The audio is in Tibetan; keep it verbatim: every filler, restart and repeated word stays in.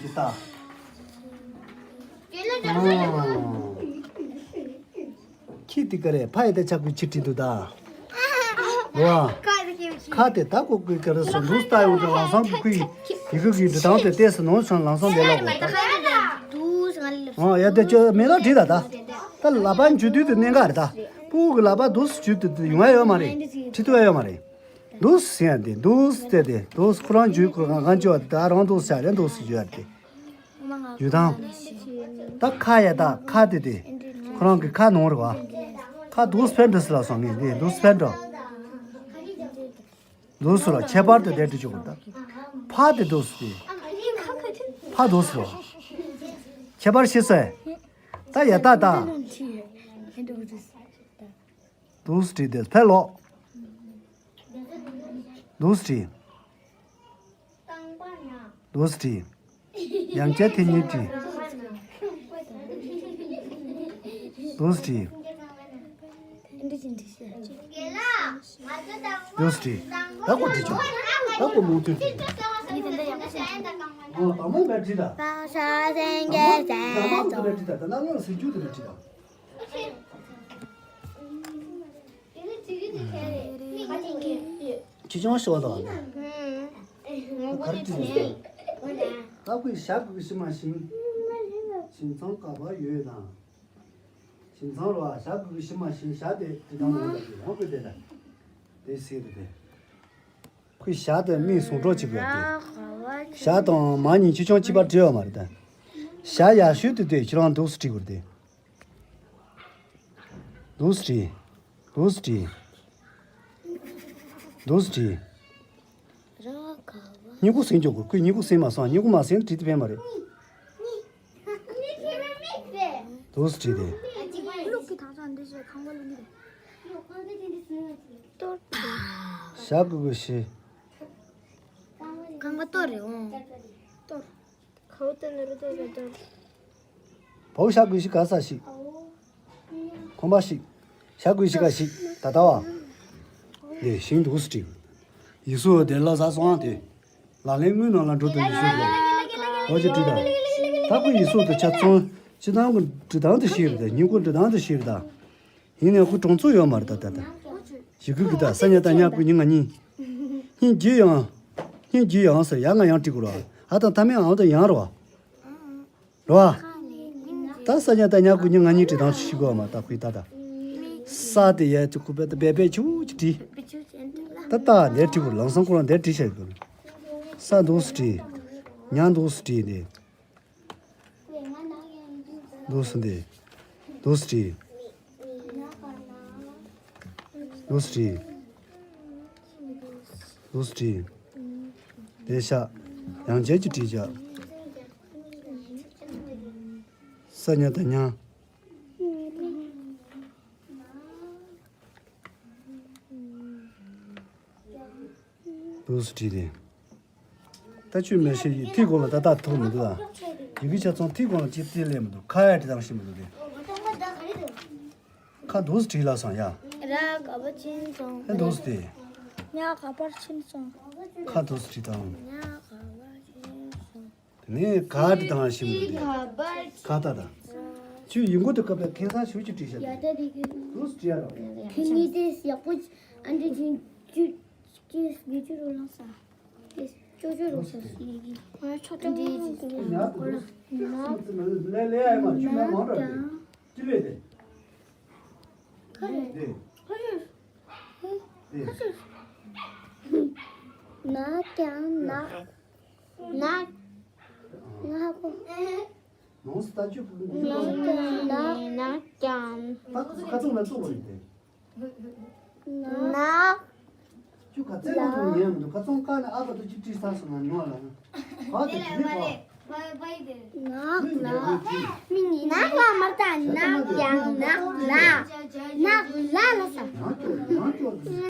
ད། ཁྱི་དེ་ག་རེ་ཕ་ཡི་ད་ཆག་གི་ཁྱི་བྲིས་འདུག་ད། རོ། ཁ་དེ་ད་ཀོ་ཀི་ག་རེ་སོ་འདུག་ལྟ་ཡོང་དུ་ལང་སང་ཀུ་ཀི་ཡི་གུ་གི་འབྲི་སྟངས་དེ་ལྟས་སུ་ནོར་སོང་ལང་སང་ལས་ལོག་གོ་ད། ཨོ་ཡ་དེ་ཅོ་མེ་ལོ་བྲིས་ད་ད། ད་ལ་པ་འཇུ་དུས་དེ་གནད་འགག་རེད་ད། ཕྲུ་གུ་གི་ལ་པ་འདུག་སུ་འཇུ་དུས་དེ་ཡོང་ཡ་ཡོད་མ་རེད། བྲིས་ཐུབ་ཡ་ཡོད་མ་རེད། འདུག་སེ་ཡ་དེ་འདུག་སེ་དེ་འདུག་སེ་ཁོ་རང་འཇུ་ཁོ་གང་གང་འཇུ་བ་དེ་ད་རང་འདུག་སེ་ཡ་རེད་འདུག་སེ་འཇུ་བ་དེ། ཡུལ་དང་། ད་ཁ་ཡ་ད་ཁ་དེ་དེ། ཁོ་རང་གི་ཁ་ནོར་བ། ཁ་འདུག་སེ་ཕན་འདྲ་སེ་ལ་སོང་ངས་འདི་འདུག་སེ་ཕན་འགྲོ། འདུག་སེ་ལ་ཁྱད་པར་དེ་དེ་འདྲ་བཅུག་གོ་ད། ཕ་དེ་འདུག་སེ་དེ། ཕ་འདུག་སེ་ལ། ཁྱད་པར་ཤེས་སོ། ད་ཡ་ད་ད། འདུག་སེ་དེ་ཕན་ལོ། འདུག་སེ། འདུག་སེ། ཡང་བསྐྱར་དེ་ཉིད་བྲིས། འདུག་སེ། འདུག་སེ། ད་ཀོ་བྲིས་ཆོག་ད་ཀོ་མོ་ཐུན་བྲིས། ཨོ་ད་མོ་བྲིས་ད། ད་མོ་བྲིས་ད། ད་ནང་ལོགས་སེ་རྒྱུ་དེ་བྲིས་ད། ཁྱི་ཆུང་ཤོར་དང་། ག་རེ་བྲིས་འདུག་ད་ཁོས་ཞྭ་གི་གུ་ཤི་མ་ཤིང་། ཞིང་ཚང་ག་པར་ཡོད་དང་། ཞིང་ཚང་རོ་ཨ་ཞྭ་གི་གུ་ཤི་མ་ཤིང་ཞྭ་དེ་དྲི་དང་མ་འདྲ་གི་ཧོ་གི་དེ་ལ། དེ་སྲིད་དུ་དེ། ཁོས་ཞྭ་དེ་མིག་ཟུང་འཕྲོག་བྱེད་དགོས་ཏེ། ཞྭ་དང་མ་གཉིས་ཁྱི་ཆུང་གཅིག་པ་བྲིས་ཡོད་མ་རེད་ད། ཞྭ་ཡག་ཤོས་དེ་དེ་ཁྱེད་རང་འདུག་སེ་བྲིས་དགོས་ཏེ། འདུག་སེ་བྲིས། འདུག་སེ་བྲིས། འདུག་སེ་བྲིས། སྨྱུ་གུ་ཟིན་འཇོག་དགོས། ཁོས་སྨྱུ་གུ་ཟིན་མ་སོང་། སྨྱུ་གུ་མ་ཟིན་བྲིས་ཏེ་ཕན་མ་རེད། འདུག་སེ་བྲིས་ཏེ། ཞྭ་གི་གུ་ཤི། གང་ག་གཏོར་རེད་འོང་། གཏོར། ཁའུ་ཏི་ནི་རུ་ཏོ་རེ་ཏོ། བའུ་ཞྭ་གི་གུ་ཤི་ག་ས་ཤི། ཁོམ་པ་ཤི། ཞྭ་གི་གུ་ཤི་ག་ཤི། ད་ལྟ་བ། ལས་ཤིང་འདུག་སེ་བྲིས། ཡིག་གཟུགས་དེ་ལ་ཟ་སོང་དེ། ལག་ལེན་དངུལ་ནང་ལ་འགྲོ་དུ་ཡིག་གཟུགས་དེ། འོ་ཅི་བྲིས་ད། ད་ཁོ་ཡིག་གཟུགས་དེ་ཆ་ཚང་། སྤྱི་བཏང་གི་འབྲི་སྟངས་དེ་ཤེས་རེད་ད། སྨྱུ་གུ་འབྲི་སྟངས་དེ་ཤེས་རེད་ད། ཡིན་ནའི་ཁོ་གྲོང་ཚོ་ཡོད་མ་རེད་ད་ད་ད། ཞི་གི་གི་ད་ས་ཉ་ད་ཉ་གི་ཉི་ང་གཉིས། སྙིང་རྗེ་ཡང་། སྙིང་རྗེ་ཡང་ཟེར་ཡ་ང་ཡང་བྲིས་དགོས་ར། ཨ་ད་ད་མེད་ཨང་ད་ཡང་ར་བ། ར་བ། ད་ས་ཉ་ད་ཉ་གི་ཉི་ང་གཉིས་བྲིས་དང་ཤི་གོ་མ་ད་ཁུའི་ད་ད། ས་དེ་ཡ་ཅི་ཁུ་པེ་ད་བེ་བེ་ཆུ་ཅི་བྲིས། ད་ད་འདས་བྲིས་གོ་ལང་སང་ཁོ་རང་འདས་བྲིས་བྱ་གོ། ས་འདུག་སེ་བྲིས། ཉ་འདུག་སེ་བྲིས་ནས། འདུག་སེ་འདི། འདུག་སེ་བྲིས། འདུག་སེ་བྲིས། འདུག་སེ་བྲིས། དེ་ཤ། ཡང་བྱས་ཀྱི་བྲིས་བྱ། ས་ཉ་ད་ཉ། འདུག་སེ་བྲིས་ཏེ། ད་ཆུ་མེ་ཤེས་ཡི་ཐིག་གོང་ལ་ད་ལྟ་ཐུག་མི་འདུག་ཨ། ཡི་གེ་ཆ་ཚང་ཐིག་གོང་ལ་ཅིག་ཏི་ལས་མི་འདུག་ཁ་ཡ་བྲིས་དང་ཤེས་མི་འདུག་དེ། ཁ་འདུག་སེ་བྲིས་ལ་སོང་ཡ། ར་ག་བ་ཅན་སོང་། ཨེ་འདུག་སེ་དེ། ཉ་ག་བར་ཕྱིན་སོང་། ཁ་འདུག་སེ་བྲིས་དང་། ཉ་ག་བར་ཕྱིན་སོང་། དེ་ནས་ག་བྲིས་དང་ཤེས་མི་འདུག་དེ། ཁ་ད་ད། ཆུ་ཡི་མགོ་དུ་བཀབ་པའི་ཁེ་ས་ཞུ་ཅིག་བྲིས་ཤག་དེ། འདུག་སེ་བྲིས་ཡ་རོ། དེ་ཉིད་དེ་ཡག་པོ་ཨ་འདྲ་ཅིག་ཅུ། ཅེས་ངེས་ཅུ་རུ་ལངས་ས། ཅེས་ཅོ་ཅོ་རུ་ས་སི་གི། ང་ཆོ་ཅོ་མོ་ཟེར་ཡ་ཉག་གོ་ལ། ལེ་ལེ་ཨེ་མ་ཅུ་མེ་མང་ར་དེ། ཅི་ལེ་དེ། ཁ་རེ། དེ། ཁ་རེ། དེ། ཁ་རེ། ན་ཀྱང་ན། ན། ན་གོ། ནོངས་ལྟ་ཅུ་ཀུ་ཀུ་ཀུ། ནག་ཀྱང་ནག། ནག་ཀྱང་། ད་ཁ་ཚང་ལ་ཙོག་པ་རེད་དེ། ནག་ཅུ་ཁ་ཚན་ལ་ཙོག་ཉན་མི་འདུག་ཁ་ཚང་ཀ་ནས་ཨ་ཕ་ཏུ་ཅི་ཏྲི་ས་སོང་ན་ཉོ་ལ་ན། ག་དེ་དེ་ནི་ག་ནག་ལ། ནག་ལ་མར་ད་ནག་ཀྱང་ནག་ལ། ནག་ལ་ལ་ས། ཡང་ཅོ་ཡང་ཅོ།